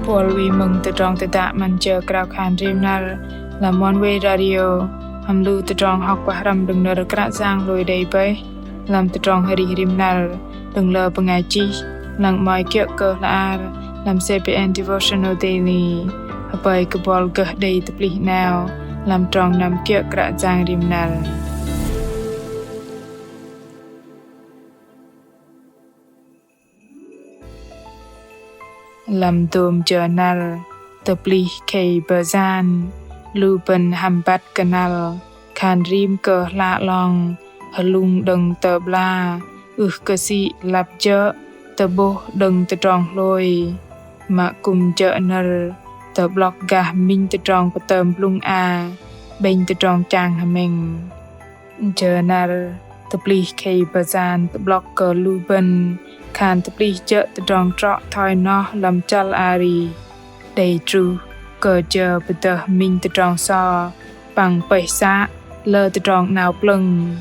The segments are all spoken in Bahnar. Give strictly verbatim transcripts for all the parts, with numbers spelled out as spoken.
Buăl wih mơ̆ng tơdrong tơdă 'Măn jơ krao khan rim năr lăm Oneway Radio hăm lu tơdrong hŏk pơhrăm đơ̆ng nơ̆r Kră Yang lui đei bơih lăm tơdrong arih rim năr đơ̆ng lơ bơngai chih, lăng 'mơ̆i kiơ̆ kơ hla bơar lăm C B N Devotional Daily. Hơpơi kơ buăl gơh đei tơplih 'nao lăm trong năm kiơ̆ Kră Yang rim năr. Lăm dôm jơ năr tơplih khei bơyan, lu bơ̆n hăm băt kơnăl khan rim kơ hla 'long, hlŭng đơ̆ng tơ'bla, ưh kơ sĭ lăp jơ̆ tơ'bôh đơ̆ng tơdrong hlôi. Mă kư̆m jơ̆ nơ̆r tơ'blŏk gah minh tơdrong pơtơm blŭng a 'bĕnh tơdrong chang hơmĕng. Jơ năr tơplih khei bơyan tơ'blŏk kơ lu bơ̆n khan tơplih jơ̆ tơdrong trŏ thoi noh lăm chăl arih. Đei truh kơ jơ pơdơh minh tơdrong so păng pơih să lơ tơdrong 'nao plơ̆ng.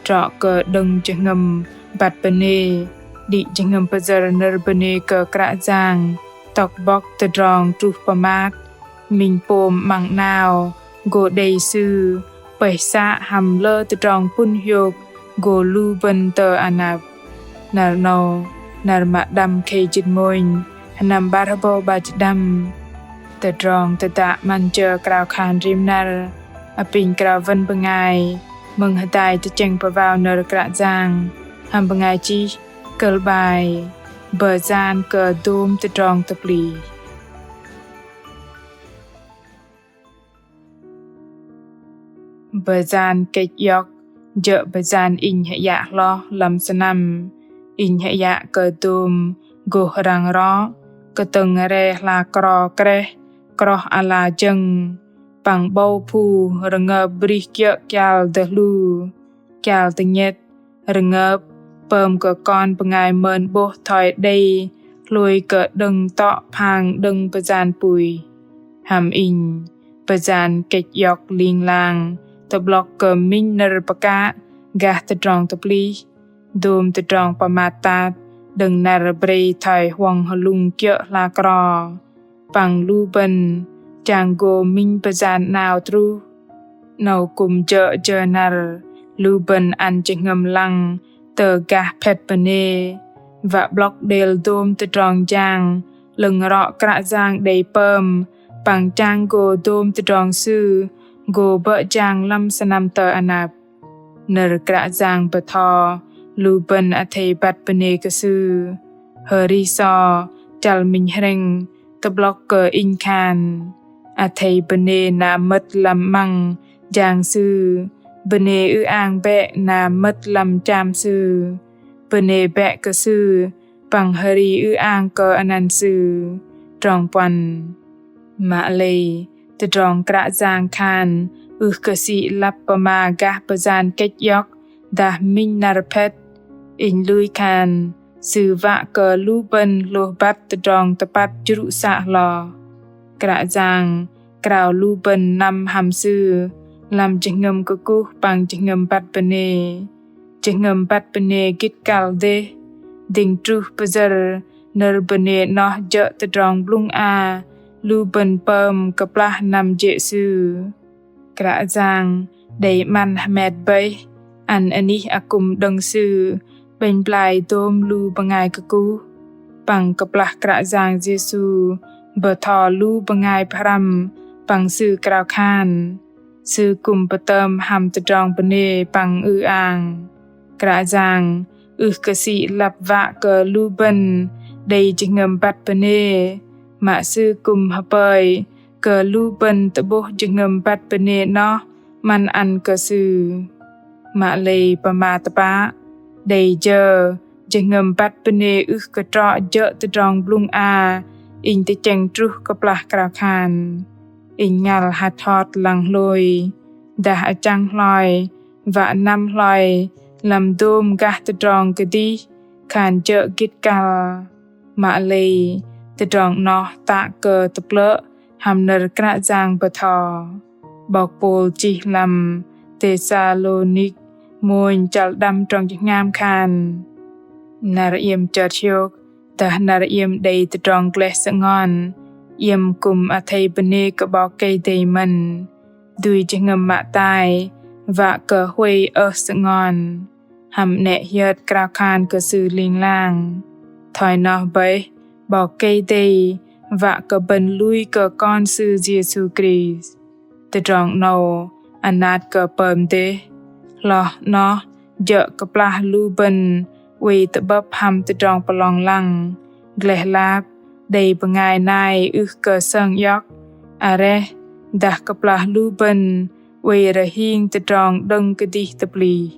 Trŏ kơ đơ̆ng jơhngơ̆m băt bơnê, đĭ jơhngơ̆m pơyơ̆r nơ̆r bơnê kơ Kră Yang, tŏk bŏk tơdrong truh pơmat, minh pôm 'măng 'nao gô đei Sư pơih să hăm lơ tơdrong pŭn hiôk gô lu bơ̆n tơ anăp. Năr 'nâu, năr mă đăm khei jĭt mônh, sơnăm 'bar hơbâu 'bar jĭt đăm. Tơdrong tơdă 'Măn jơ krao khan rim năr apinh krao wơ̆n bơngai mơ̆ng hơdai tơchĕng pơwao nơ̆r Kră Yang hăm bơngai chih kơ̆l 'bai Bơyan kơ dôm tơdrong tơplih. Bơyan kĕch iŏk jơ̆ bơyan inh hơiă hloh lăm sơnăm. Inh hơiă kơ dôm gôh răng rŏ, kơtơ̆ng re hla kro kreh, kroh ala jơ̆ng, păng 'bâu phu rơngơp brih kiơ̆ kial dơhlu, kial tơnhĕt, rơngơp pơm kơ kon bơngai mơn 'bôh thoi đei hlôi kơ đơ̆ng tŏ phang đơ̆ng bơyan pui. Hăm inh, bơyan kĕch iŏk ling lang tơ'blŏk kơ minh nơ̆r pơkă gah tơdrong tơplih, dôm tơdrong pơmat tat đơ̆ng năr brei thoi huŏng hlŭng kiơ̆ hla kro. Păng lu bơ̆n chang gô minh bơyan 'nao truh. 'Nâu kư̆m jơ̆ jơ năr lu bơ̆n ăn jơhngơ̆m lăng tơ gah phĕt bơnê, wă 'blŏk đêl dôm tơdrong jang 'lơ̆ng rŏ Kră Yang đei pơm, păng chang gô dôm tơdrong Sư gô bơ̆ jang lăm sơnăm tơ anăp. Nơ̆r Kră Yang bơtho lu bơ̆n athei băt bơnê kơ Sư. Hơri so chăl minh hrĕng tơ'blŏk kơ inh khan: Athei bơnê na mơ̆t lăm 'măng jang Sư, bơnê ư-ang bĕ na mơ̆t lăm cham Sư, bơnê bĕ kơ Sư păng hơri ư-ang kơ anăn Sư. Trong puăn. Mă lei, tơdrong Kră Yang khan ưh kơ sĭ lăp pơma gah bơyan kĕch iŏk dah minh năr phĕt. Inh lui khan Sư wă kơ lu bơ̆n hlôh băt tơdrong tơpăt jrŭ să hloh. Kră Yang krao lu bơ̆n năm hăm Sư lăm jơhngơ̆m kơkuh păng jơhngơ̆m băt bơnê. Jơhngơ̆m băt bơnê gĭt kăl dêh, dĭng truh pơyơ̆r nơ̆r bơnê 'noh jơ̆ tơdrong blŭng a lu bơ̆n pơm kơplah năm jê̆ Sư. Kră Yang đei 'măn hơmet bơih ăn anih akŭm đơ̆ng Sư 'bĕnh blai dôm lu bơngai kơkuh. Păng kơplah Kră Yang Yêsu bơtho lu bơngai pơhrăm păng Sư krao khan, Sư kư̆m pơtơm hăm tơdrong bơnê păng ư-ang. Kră Yang ưh kơ sĭ lăp wă kơ lu bơ̆n đei jơhngơ̆m băt bơnê, mă Sư kư̆m hơpơi kơ lu bơ̆n tơ'bôh jơhngơ̆m băt bơnê 'noh 'măn ăn kơ Sư. Mă lei pơma tơpă, đei jơ jơhngơ̆m băt bơnê ưh kơ trŏ jơ̆ tơdrong blŭng a inh tơchĕng truh kơplah krao khan. Inh ngăl hăt hot lăng hlôi, dah achăng hloi, wă năm hloi lăm dôm gah tơdrong kơdih khan jơ̆ gĭt kăl. Mă lei, tơdrong 'noh tă kơ tơplơ̆ hăm nơ̆r Kră Yang bơtho. 'Bok Pôl chih lăm Têsalônik mônh chăl đăm trong jơhngam khan: Năr iĕm chơt hiôk, dah năr iĕm đei tơdrong gleh sơngon, iĕm kư̆m athei bơnê kơ 'Bok Kei-Dei mơ̆n, dui jơhngơ̆m mă tai wă kơ huay ơh sơngon, hăm 'nĕ hiơt krao khan kơ Sư ling lang. Thoi noh bơih, 'Bok Kei-Dei wă kơ bơ̆n lui kơ Kon Sư Yêsu Krist. Tơdrong 'nâu anat kơ pơm dêh, hloh 'noh jơ̆ kơplah lu bơ̆n oei tơ'bơ̆p hăm tơdrong pơlong lăng, gleh lap, đei bơngai nai ưh kơ sơng iŏk, areh, dah kơplah lu bơ̆n oei rơhing tơdrong đơ̆ng kơdih tơplih.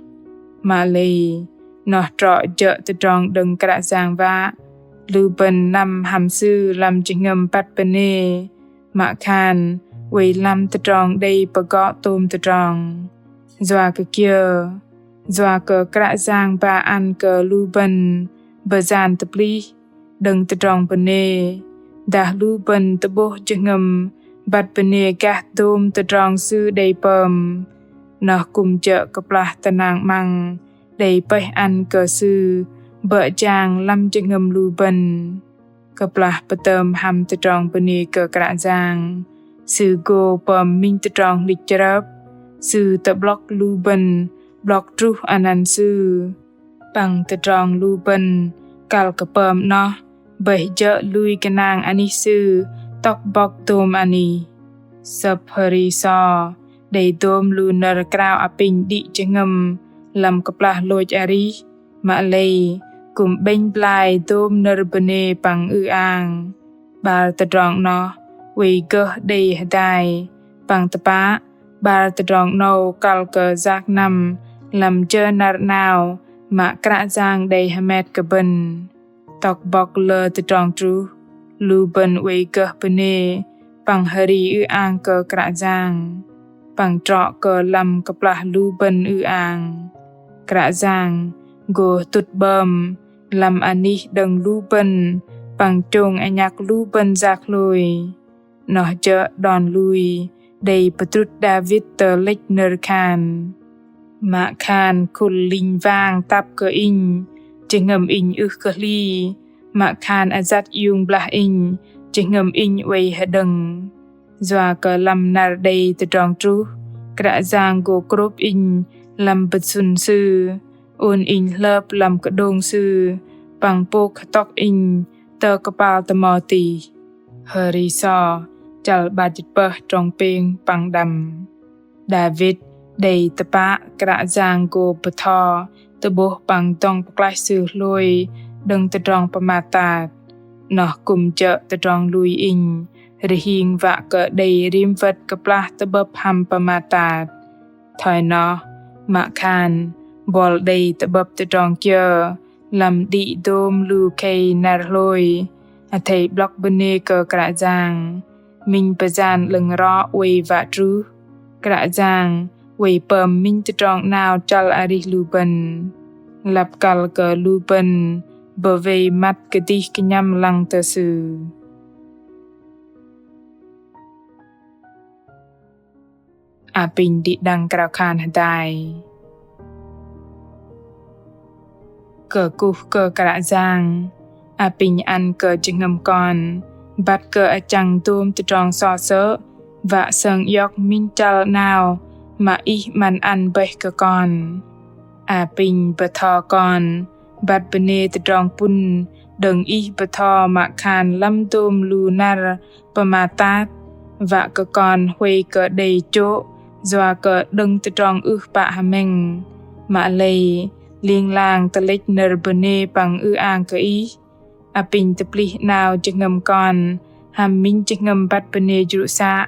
Mă lei, noh trŏ jơ̆ tơdrong đơ̆ng Kră Yang wă, lu bơ̆n năm hăm Sư lăm jơhngơ̆m băt bơnê, mă khan oei lăm tơdrong đei pơgŏ tôm tơdrong. Yua kơ kiơ? Yua kơ Kră Yang ba ăn kơ lu bơ̆n bơyan tơplih đơ̆ng tơdrong bơnê, dah lu bơ̆n tơ'bôh jơhngơ̆m băt bơnê gah dôm tơdrong Sư đei pơm. Noh kư̆m jơ̆ kơplah tơnăng 'măng đei pơih ăn kơ Sư bơ̆ jang lăm jơhngơ̆m lu bơ̆n. Kơplah pơtơm hăm tơdrong bơnê kơ Kră Yang, Sư gô pơm minh tơdrong hlĭch chrơp, Sư tơ'blŏk lu bơ̆n 'blŏk truh anăn Sư. Păng tơdrong lu bơ̆n kăl kơ pơm 'noh bơih jơ̆ lui gơnang anih Sư tŏk bŏk dôm anih. Sơ̆p hơri sơ̆ đei dôm lu nơ̆r krao apinh đĭ jơhngơ̆m lăm kơplah lôch arih, mă lei kư̆m 'bĕnh blai dôm nơ̆r bơnê păng ư-ang. 'Bar tơdrong 'noh oei gơh đei hơdai, păng tơpă 'bar tơdrong 'nâu kăl kơ yak năm lăm jơ năr 'nao mă Kră Yang đei hơmet kơ bơ̆n. Tŏk bŏk lơ tơdrong truh, lu bơ̆n oei gơh bơnê păng hơri ư-ang kơ Kră Yang, păng trŏ kơ lăm kơplah lu bơ̆n ư-ang. Kră Yang gô tŭt 'bơm lăm anih đơ̆ng lu bơ̆n păng chông anhăk lu bơ̆n yak hlôi. Noh jơ̆ đon lui đei pơdrŭt Đavit tơlĕch nơ̆r khan: Mă khan khul linh wang tap kơ inh, jơhngơ̆m inh ưh kơ hli, mă khan ayăt iung blah inh, jơhngơ̆m inh oei hơđơ̆ng. Yua kơ lăm năr đei tơdrong truh, Kră Yang gô krôp inh lăm bơ̆t sŭn Sư, ôn inh hlơp lăm kơđông Sư, păng pôk hơtŏk inh tơ kơpal tơmo tih. Hơri sơ̆, chăl 'bar jĭt pơh, trong pêng păng đăm. Đavit đei tơpă Kră Yang gô bơtho tơ'bôh păng dŏng pơklaih sư hlôi đơ̆ng tơdrong pơmat tat. Noh kư̆m jơ̆ tơdrong lui inh rơhing wă kơ đei rim wơ̆t kơplah tơ'bơ̆p hăm pơmat tat. Thoi noh, mă khan buăl đei tơ'bơ̆p tơdrong kiơ lăm đĭ dôm lu khei năr hlôi, athei 'blŏk bơnê kơ Kră Yang. Minh pơyan 'lơ̆ng rŏ oei wă truh, Kră Yang oei pơm minh tơdrong 'nao chăl arih lu bơ̆n. Lăp kăl kơ lu bơ̆n bơwei măt kơdih kơnhăm lăng tơ Sư. Apinh đĭ đăng krao khan hơdai. Kơkuh kơ Kră Yang, apinh ăn kơ jơhngơ̆m kon băt kơ achăng dôm tơdrong so sơ̆ wă sơng iŏk minh chăl 'nao mă Ih 'măn ăn bơih kơ kon. Apinh bơtho kon băt bơnê tơdrong pŭn đơ̆ng Ih bơtho mă khan lăm dôm lu năr pơmat tat, wă kơ kon huay kơ đei chô̆ yua kơ đơ̆ng tơdrong ưh pă hơmĕng, mă lei ling lang tơlĕch nơ̆r bơnê păng ư-ang kơ Ih. Apinh tơplih 'nao jơhngơ̆m kon hăm minh jơhngơ̆m băt bơnê jrŭ să,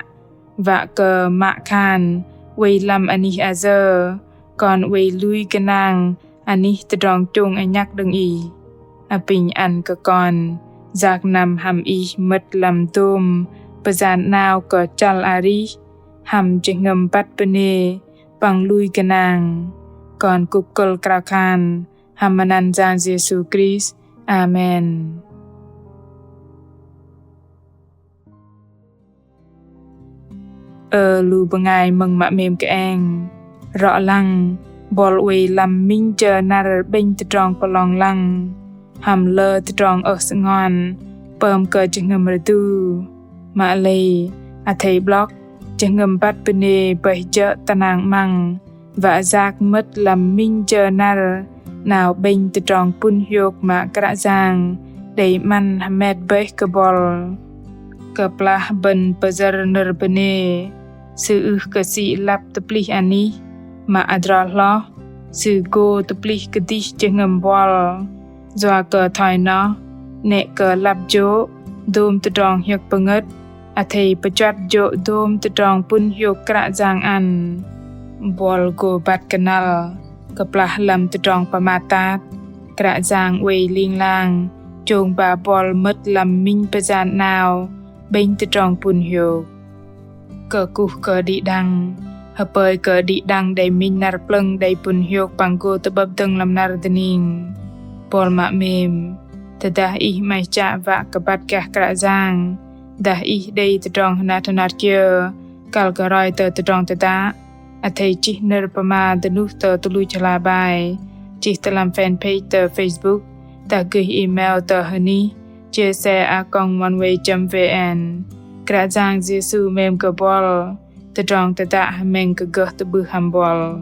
wă kơ mă khan oei lăm anih ayơ, kon oei lui gơnang anih tơdrong chông anhăk đơ̆ng Ih. Apinh ăn kơ kon yak năm hăm Ih mơ̆t lăm dôm pơyan 'nao kơ chăl arih hăm jơhngơ̆m băt bơnê păng lui gơnang. Kon kŭk kơ̆l krao khan hăm anăn Yang Yêsu Krist. Amen. Ơ lu bơngai mơ̆ng mă 'mêm kơeng, rŏ lăng buăl oei lăm minh jơ năr 'bĕnh tơdrong pơlong lăng hăm lơ tơdrong ơh sơngon pơm kơ jơhngơ̆m rơdu. Mă lei, athei 'blŏk jơhngơ̆m băt bơnê bơih jơ̆ tơnang 'măng, wă yak mơ̆t lăm minh jơ năr 'nao 'bĕnh tơdrong pŭn hiôk mă Kră Yang đei 'măn hơmet bơih kơ buăl. Kơplah bơ̆n pơyơ̆r nơ̆r bơnê, sư ưh kơ sĭ lăp tơplih anih, mă adrol hloh sư gô tơplih kơdih jơhngơ̆m buăl. Yua kơ thoi noh, 'nĕ kơ lăp jô̆ dôm tơdrong hiơ̆k pơngơ̆t, athei pơjuăt jô̆ dôm tơdrong pŭn hiôk Kră Yang ăn. Buăl gô băt kơnăl, kơplah lăm tơdrong pơmat tat, Kră Yang oei ling lang chông ba buăl mơ̆t lăm minh pơyan 'nao 'bĕnh tơdrong pŭn hiôk. Kơkuh kơ đĭ đăng, hơpơi kơ đĭ đăng đei minh năr plơ̆ng đei pŭn hiôk păng gô tơ'bơ̆p dơ̆ng lăm năr dơning. Buăl mă 'mêm, tơdah ih 'maih chă wă kơ băt gah Kră Yang, dah ih đei tơdrong hơnat hơnat kiơ kăl kơ roi tơ tơdrong tơdă, athei chih nơ̆r pơma dơnuh tơ tơluch hla bơar, chih tơ lăm fanpage tơ Facebook, dah gơih email tơ hơnih chia sẻ a còng oneway chấm vn. Kră Yang Yêsu 'mêm kơ buăl, tơdrong tơdă hơmĕng kơ gơh tơ'bưh hăm buăl.